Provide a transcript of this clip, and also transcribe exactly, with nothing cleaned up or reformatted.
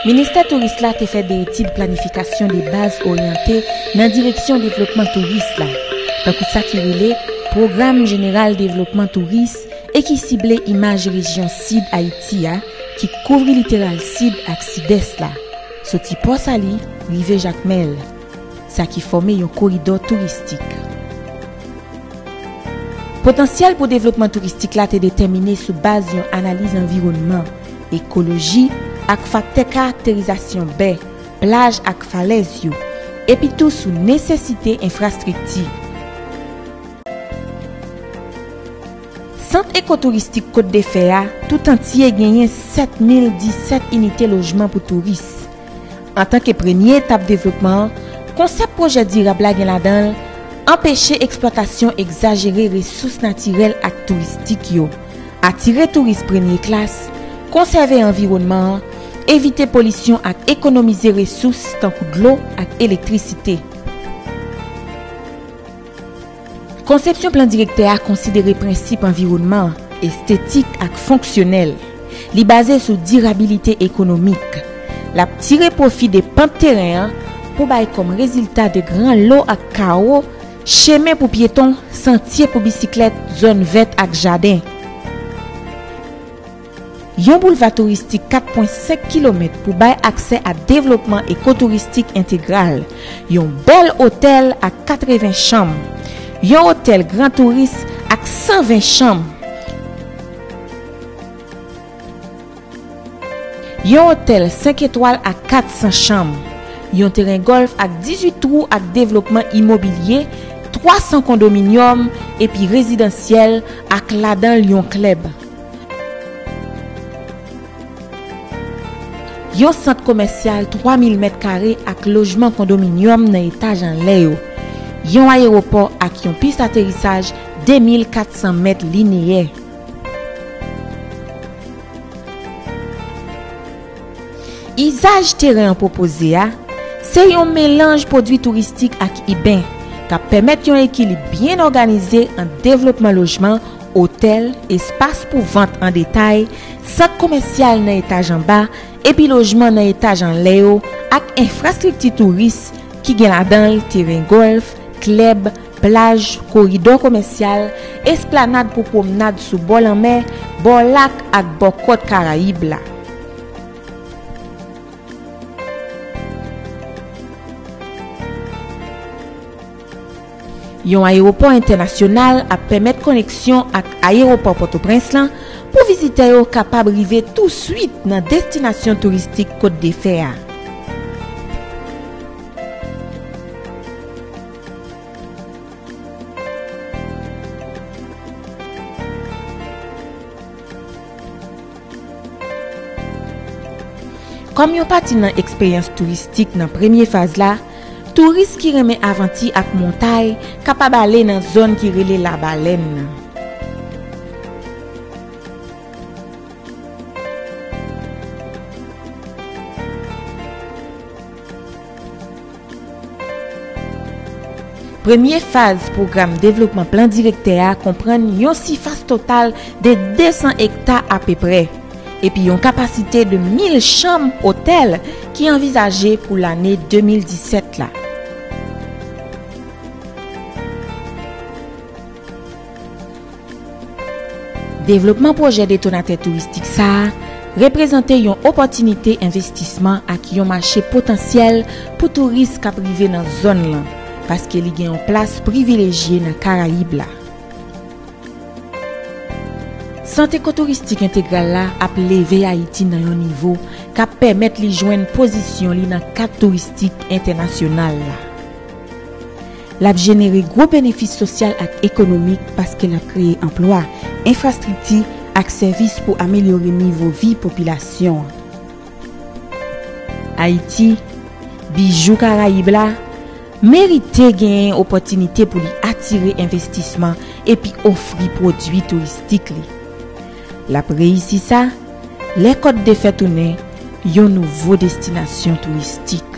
Ministè Touris la te fè de etid planifikasyon de baz oryante nan direksyon devlopman touris la, tankou sa ki rele Pwogram Jeneral Devlopman Touris e ki sible imaj rejyon sid Ayiti a, ki kouvri literal sid ak sidès la, soti Pòsali rive Jakmèl, sa ki fòme yon koridò touristik. Potansyèl pou devlopman touristik la te detèmine sou baz yon analiz anviwònman, ekoloji ak faktè karakterizasyon bè, plaj ak falèz yo, epi tou sou nesesite enfrastrikti. Sant ekotouristik Kot de Fè a, toutantye genyen sèt mil disèt inite lojman pou touris. Antanke premye etap devlopman an, konsèp pwojè dirab la gen ladan l anpeche eksplwatasyon egzajere resous natirèl ak touristik yo, atire touris premye klas, konsève anviwònman an, evite polisyon ak ekonomize resous tankou dlo ak elektrisite. Konsepsyon plan direktè a konsidere prensip anviwònman, estetik ak fonksyonèl. Li baze sou dirabilite ekonomik. L ap tire pwofi de pant teren an pou bay kòm rezilta de gran lo ak kawo, chemen pou pyeton, santye pou bisiklèt, zòn vèt ak jaden. Yon boulva touristik kat pwen senk kilomèt pou bay aksè a devlopman ekotouristik entegral, yon bèl otèl ak katreven chanm, yon otèl gran touris ak san ven chanm, yon otèl senk etwal ak kat san chanm, yon teren gòlf ak dizuit twou ak devlopman imobilye, twa san kondominyòm epi rezidansyèl ak ladan l yon klèb. Yon sant komèsyal twa mil mèt kare ak lojman kondominyòm nan etaj anlè yo. Yon ayewopò ak yon pis aterisaj de mil kat san mèt lineyè. Izaj teren an pwopoze a se yon melanj pwodui touristik ak iben k ap pèmèt yon ekilib byen òganize ant devlopman lojman, otèl, espas pou vant an detay, sant komèsyal nan etaj anba, epi lojman nan etaj anlè yo, ak enfrastrikti touris ki gen ladan l teren gòlf, klèb, plaj, koridò komèsyal, esplanad pou pwomnad sou bò lanmè, bò lak ak bò kòt Karayib la. Yon ayewopò entènasyonal ap pèmèt koneksyon ak ayewopò Pòtoprens lan pou vizitè yo kapab rive touswit nan destinasyon touristik Kot de Fè a. Kòm yon pati nan eksperyans touristik nan premye faz la, touris ki renmen avanti ak montay kapab ale nan zòn ki rele Labalèn nan. Premye faz pwogram devlopman plan direktè a konprann yon sifas total de de san ekta apeprè, epi yon kapasite de mil chanm otèl ki anvizaje pou lane de mil disèt la. Devlopman pwojè detonatè touristik sa a reprezante yon opòtinite envestisman ak yon mache potansyèl pou touris k ap rive nan zòn lan, paske li gen yon plas privilejye nan Karayib la. Sant ekotouristik entegral la ap leve Ayiti nan yon nivo k ap pèmèt li jwenn pozisyon li nan kad touristik entènasyonal la. L ap jenere gwo benefis sosyal ak ekonomik paske l ap kreye anplwa, enfrastrikti ak sèvis pou amelyore nivo vi popilasyon an. Ayiti, bijou Karayib la, merite genyen opòtinite pou li atire envestisman epi ofri pwodui touristik li. L ap reyisi sa lè Kòt de Fè tounen yon nouvo destinasyon touristik.